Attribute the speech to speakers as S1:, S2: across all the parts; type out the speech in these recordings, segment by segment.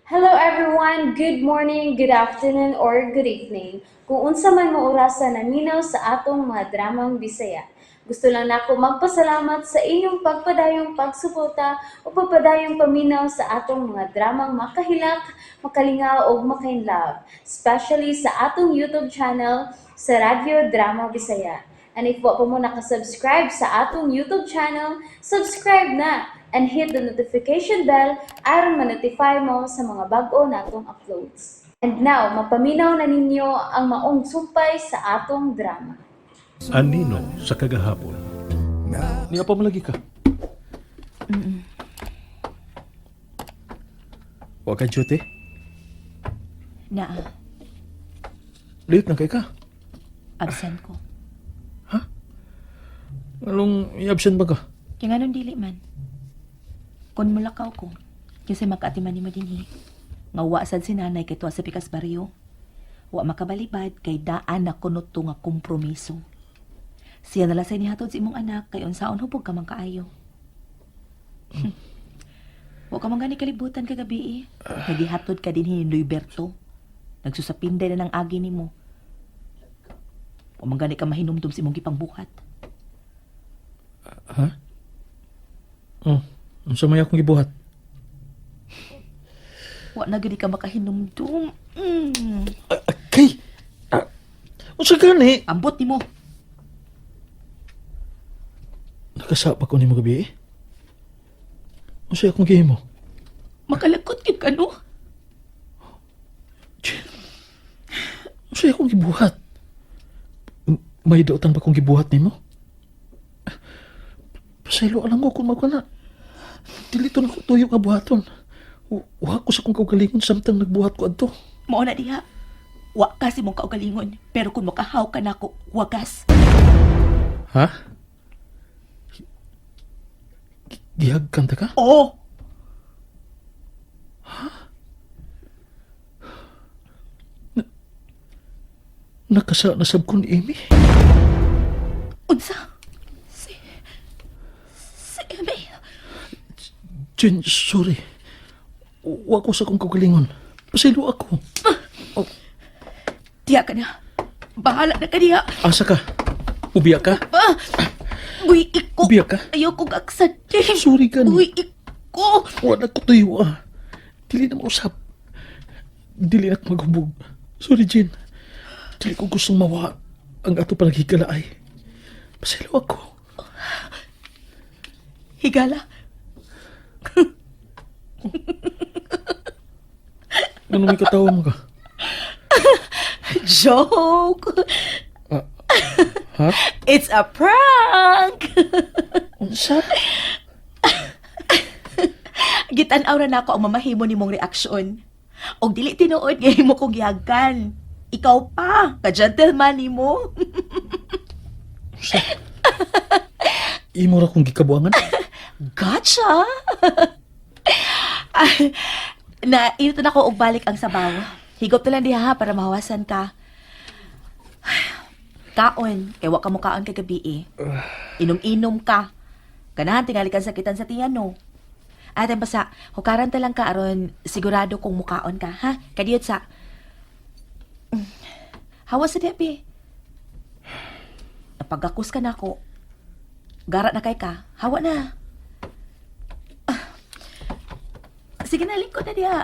S1: Hello everyone! Good morning, good afternoon, or good evening. Kung unsa man mo orasa naminaw sa atong mga dramang Bisaya. Gusto lang nako magpasalamat sa inyong pagpadayong pagsuporta o pagpadayong paminaw sa atong mga dramang makahilak, makalingaw ug makainlove, especially sa atong YouTube channel sa Radyo Drama Bisaya. And if wa pa mo nakasubscribe sa atong YouTube channel, subscribe na and hit the notification bell aron ma-notify mo sa mga bag-o natong uploads. And now, mapaminaw na ninyo ang maong sumpay sa atong drama.
S2: Anino sa kagahapon.
S3: Niya pa malagi ka. Wa ka duty?
S4: Naa,
S3: Late na kay ka.
S4: Absent ko.
S3: Anong i-absent ba ka?
S4: Kaya nga nung dili man. Kung mulakaw ko, kasi makaatiman nimo dinhi. Nga wa sad si nanay kay tuwa sa pikas baryo. Wa makabalibad kay daan na kuno to nga kompromiso. Siya nala sa nihatod sa imong anak kay unsaon hubog ka man kaayo. Wa ka man gani kalibutan kagabi eh. Nagihatod ka dinhi ni Luiberto. Nagsusapinday na ng agi nimo. Wa man gani ka mahinumdum sa imong gipangbuhat.
S3: Ha? Oh, unsa may akong gibuhat?
S4: Wa na gani ka makahinumdum.
S3: Kay! Ah, unsa gani?
S4: Ambot nimo.
S3: Nakasapa ko nimo gabi eh. Unsa akong gihimo?
S4: Makalakot gid ka, no?
S3: Jen, unsa akong gibuhat? May dautan ba kong gibuhat nimo? Pasaylo lang ko kung magkana. Dili to nako tuyo ka buhaton. Wa ko sa kong kaugalingon samtang nagbuhat ko adto.
S4: Mao na diha. Wa ka si mong kaugalingon, pero kung makahaw ka nako, wagas.
S3: Ha? Gihagkan ta ka?
S4: Oo.
S3: Nakasa nasab ko ni Amy.
S4: Unsa? Si Amy.
S3: Jen, sorry. Wa ko sa kong kaugalingon. Pasaylo ako.
S4: Diha ka na. Bahala na ka diha.
S3: Asa ka? Ubiya ka?
S4: Ah! Uy, iko.
S3: Ubiya ka?
S4: Ayaw kong aksan.
S3: Sorry ka ni.
S4: Uy, iko.
S3: Wa na ko tuyo ah. Dili na mausap. Dili na ko maghubog. Sorry, Jen. Dili ko gustong mawa ang ato panaghigala ay. Pasaylo ako.
S4: Higala.
S3: Ano may katawa mo ka?
S4: Joke.
S3: Ha?
S4: It's a prank.
S3: Unsa?
S4: Gitan-aw ra nako ang mamahimo nimong reaksyon. Og dili tinuod nga imo kong gihagkan. Ikaw pa, ka-gentleman nimo.
S3: Unsa? Imo ra kong gikabuangan?
S4: Gotcha! Ay, na inito na ko og balik ang sabaw. Higop na lang diha ha, para mahawasan ka. Kaon, kay wa ka mo kaon kagabi eh. Inom-inom ka. Ganahan tingali kang sakitan sa tiyan no. Ate basta, hukaran ta lang ka aron sigurado kung mukaon ka, ha? Kadiyot sa. Hawas sa diya, Napagakos ka na ako. Gara na kay ka. Hawa na. Ah. Sige na, lingkod na diha.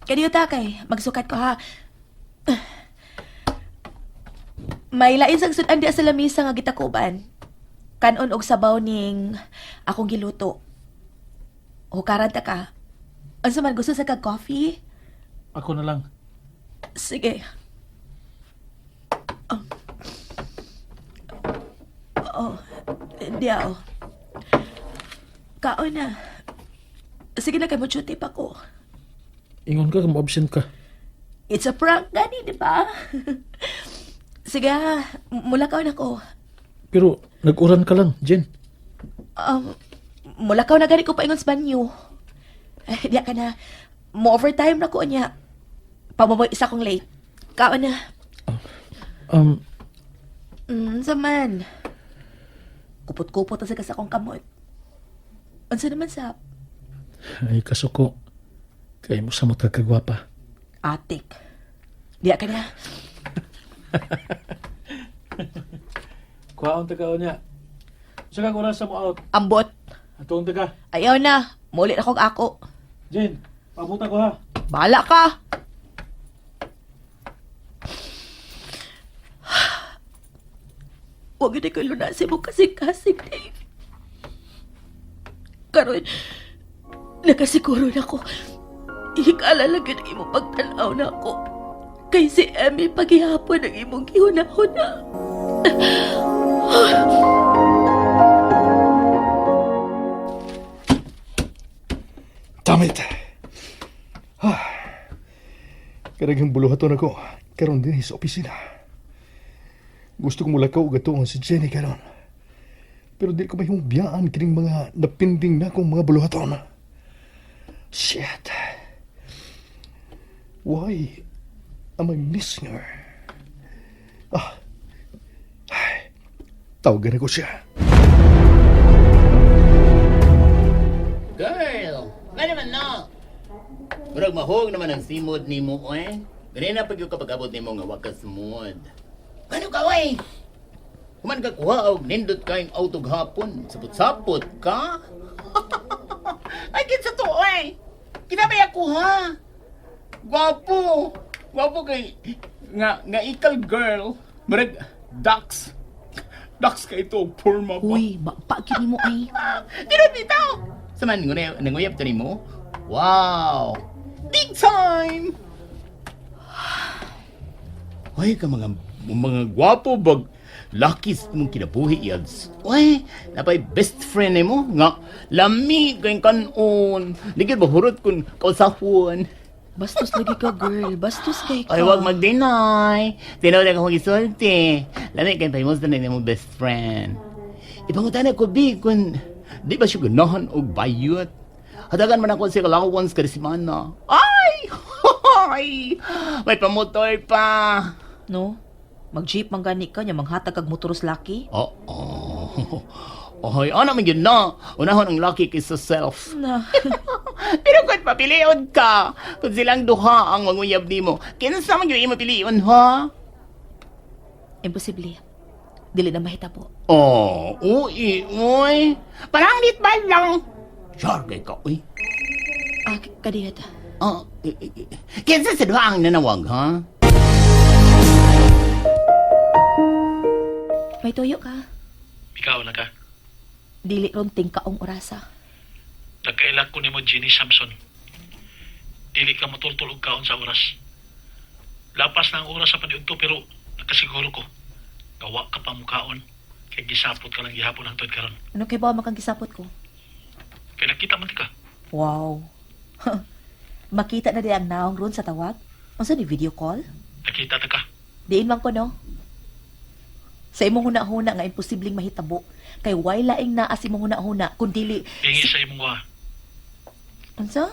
S4: Kadiyo ta kay, magsukat ko ha. Ah. May lain sang sudan diha sa lamisa nga gitakuban. Kanon og sabaw ning akong giluto. Hukaran ta ka. Unsa man gusto sa kag coffee?
S3: Ako na lang.
S4: Sige. Oh. Oh, diya oh. Kaon na. Sige na kay mo duty pa ko.
S3: Ingon ka, kung absent ka.
S4: It's a prank gani, di ba? Sige, ha. Mula kaon ako.
S3: Pero nag-uran ka lang, Jen.
S4: Mula kaon na gani ko paingon sa banyo. Ay, diya ka na. Mo overtime na ko niya. Pababoy isa kong late. Kaon na. Saman. Kupot-kupot na sa akong kamot. Unsa naman sa
S3: Ay, kasuko. Kay mo samot ka kagwapa.
S4: Atik. Diya ka na.
S3: Kuhaon ta ka niya. Sa kang oras sa mo out?
S4: Ambot.
S3: Atuon ta ka.
S4: Ayaw na. Mulit akong ako.
S3: Jane, pabuta ko ha.
S4: Bahala ka. Huwag yun ko lunasin mo kasing-kasing, Dave. Karon, nakasiguro na ko. Hikala lang yun ang imong pagtanaw na ako. Kay si Emmy paghihapon ang imong gihuna-huna.
S5: Damn it! Ah. Karaghang buluhaton ako karon din sa opisina. Gusto ko mulakaw og atuon si Jenny karon. Pero di ko mahimong biyaan kining mga napinding na akong mga buluhaton. Shit. Why am I missing her? Ah. Ay. Tawagan ako siya.
S6: Girl, nga naman na. Murag mahog naman ang simod nimo eh. Ganina pag yung kapag-abot nimo nga wakas mod. Ano ka oy? Human ka kuha og nindot kayong auto hapon. Sapot-sapot ka. Ay kinsa to oy? Kinabay ako ha. Gwapo. Gwapo kay nga nga ikal girl. Murag ducks. Ducks kay ito porma ba?
S4: Uy, mapagin mo ay.
S6: Tinod bitaw! Sa man, nanguyab to nimo? Wow! Big time! Hoy, ka mga mga gwapo bag lakis mong kinabuhi yads. Uy, napay best friend nimo nga lami kay kanon. Ligid ba hurot kun kausahon.
S4: Bastos lagi ka, girl. Bastos kay ka.
S6: Ay, wag mag-deny. Tinawag akong isulti. Lami kay famous na nimo best friend. Ipangutana ko, bi, kung di ba siya ganahan og bayot? Hatagan man ako sa allowance kada semana. Ay! Ay! May pamotor pa.
S4: No? Mag-jeep man gani ka nya manghatag kag motor sa laki.
S6: Oo. Ay, ano man yun na? Unahon ang lucky kaysa self.
S4: Na.
S6: Pero kung papilion ka, kung silang duha ang manguyab nimo, kinsa man gyud imo pilion ha?
S4: Imposible. Dili na mahitabo.
S6: Oh, uy, uy. Parang ba lang. Sure kay ka, uy.
S4: Ah, kadiyot.
S6: Oh, kinsa sa duha ang nanawag, ha?
S4: May tuyo ka.
S3: Ikaw na ka.
S4: Dili ron tingkaong orasa.
S3: Nagkaila ko nimo Jenny Samson. Dili ka matultol og kaon sa oras. Lapas na ang oras sa paniudto pero nakasiguro ko. Gawa ka pa mukaon kay gisapot ka lang gihapon hangtod karon.
S4: Ano kay ba makang gisapot ko?
S3: Kay nakita man ti ka.
S4: Wow. Makita na di ang naong ron sa tawag. Unsa ni video call?
S3: Nakita ta ka.
S4: Diin man ko no. Sa imong huna-huna nga imposibleng mahitabo kay way laing naa sa imong huna-huna kun dili
S3: Tingi sa imong wa.
S4: Unsa?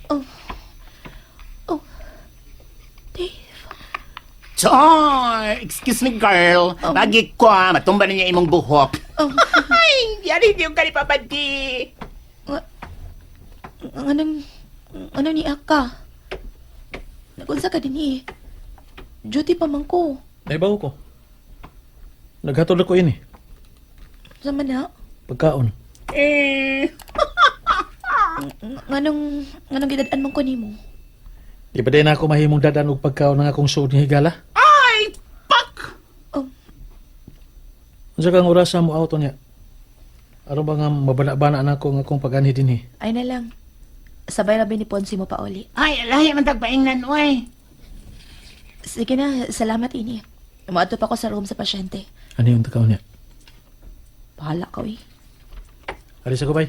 S4: Oh. Oh. Dave.
S6: Char! Excuse me, girl.
S4: Oh.
S6: Bagi ko, ah. Matumba na niya imong buhok.
S4: Oh.
S6: Ay, yari yung kani papadi.
S4: Anong ano ni Aka? Nagunsa ka din eh. Duty pa man ko.
S3: Naibaw ko. Naghatod ako ini.
S4: Sa man na?
S3: Pagkaon.
S6: Eh,
S4: Nganong nganong gidad-an man ko nimo?
S3: Di ba din ako mahimong dadan og pagkaon ng akong suod nga higala?
S6: ay, pak!
S4: Oh,
S3: Unsa kang orasa mo auto niya? Aron ba nga mabana-bana na ako nga akong pag-anhi dinhi?
S4: ay na lang. Sabay rabi ni Ponzi mo pa uli.
S6: Ay, lahi man tagpaingnan, uy.
S4: Sige na, salamat ini. Umaadto pa ko sa room sa pasyente.
S3: Ano yung takaon niya?
S4: Bahala ka, uy.
S3: Alis ako bay.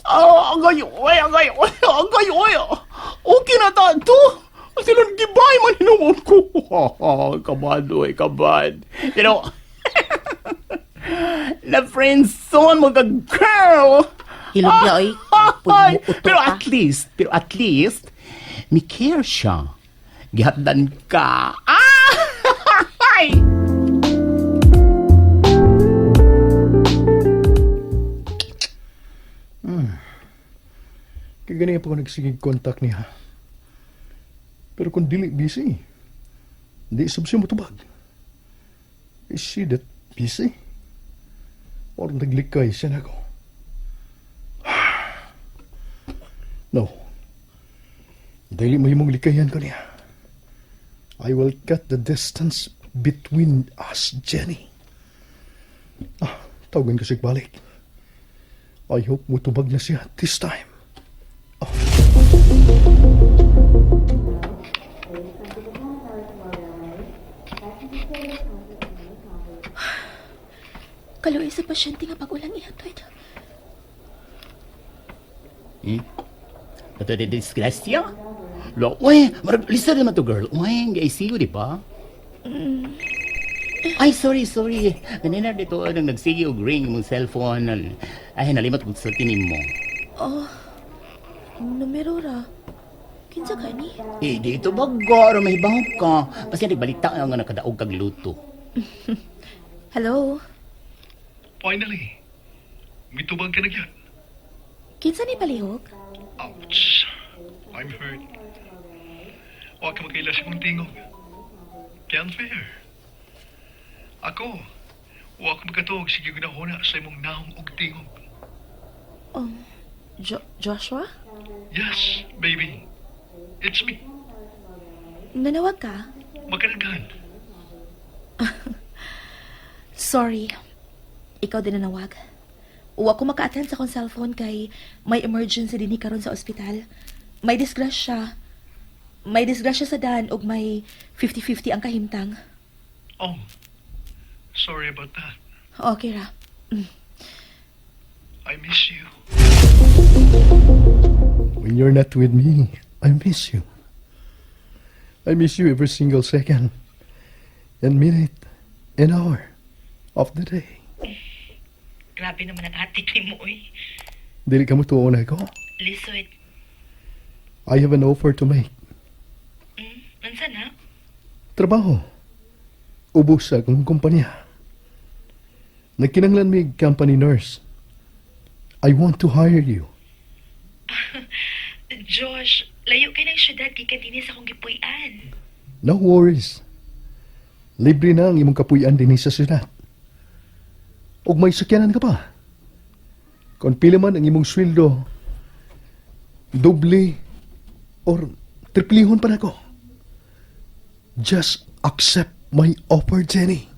S6: Ah, agay, oy, agay, oy, agay, oy. Okay na ta, to. Sila gibay man hinuon ko. Kabad, oy, kabad. Pero, na friendzone mo ka, girl.
S4: Hilom niya, oy. Kapoy
S6: Ay,
S4: mo, uto
S6: pero
S4: ka.
S6: at least, pero at least, mi care siya. Gihatdan ka. Ah! Ay!
S5: Kay ganiha pa ko nagsigig contact niya. Pero kung dili busy, di sab siya motubag. Is she that busy? Or naglikay siya nako? No. Dili mahimong likayan ko niya. I will cut the distance between us, Jenny. Ah, tawagan ko siya balik. I hope mutubag na siya this time.
S4: Kaluoy sa pasyente nga pag-ulang ihatod.
S6: Ato di disgrasya? Lo, uy, marag listen naman to, girl. Uy, ICU, di ba? Ay, sorry, sorry. Ganina dito nang nagsige og ring imong cellphone. Ay, nalimot kog sulti nimo.
S4: Oh, numero ra. Kinsa gani?
S6: Eh, dito ba garo may ka? Basta nagbalita nga nakadaog kag luto.
S4: Hello?
S3: Finally, mitubag ka na gyud.
S4: Kinsa ni palihog?
S3: Ouch. I'm hurt. Wa ka makaila sa kong tingog. Kaya unfair. Ako, wa ka makatuog sige ginahuna sa imong naong og tingog.
S4: Oh, Joshua?
S3: Yes, baby. It's me.
S4: Nanawag ka?
S3: Makanaghan.
S4: Sorry. Ikaw din nanawag. Wa ko maka-attend sa akong cellphone kay may emergency din ni karon sa ospital. May disgrasya. May disgrasya sa daan ug may 50-50 ang kahimtang.
S3: Oh, sorry about that.
S4: Okay ra.
S3: I miss you.
S5: When you're not with me, I miss you. I miss you every single second and minute and hour of the day.
S4: Grabe naman ang atik ni mo, oy.
S5: Dili ka mo tuon ako.
S4: Lisod.
S5: I have an offer to make.
S4: Unsa na?
S5: Trabaho. Ubos sa akong kumpanya. Nagkinanglan mi company nurse. I want to hire you.
S4: Josh, layo kay ng syudad gikan dinhi sa akong gipuy-an.
S5: No worries. Libre na ang imong kapuy-an dinhi sa syudad. Ug may sakyanan ka pa. Kung pila man ang imong sweldo, doble or triplihon pa nako. Just accept my offer, Jenny.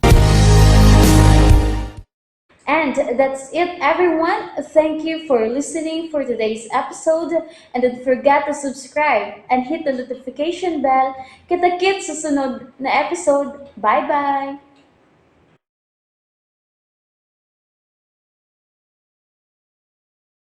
S1: And that's it, everyone. Thank you for listening for today's episode. And don't forget to subscribe and hit the notification bell. Kita-kits sa sunod na episode. Bye-bye!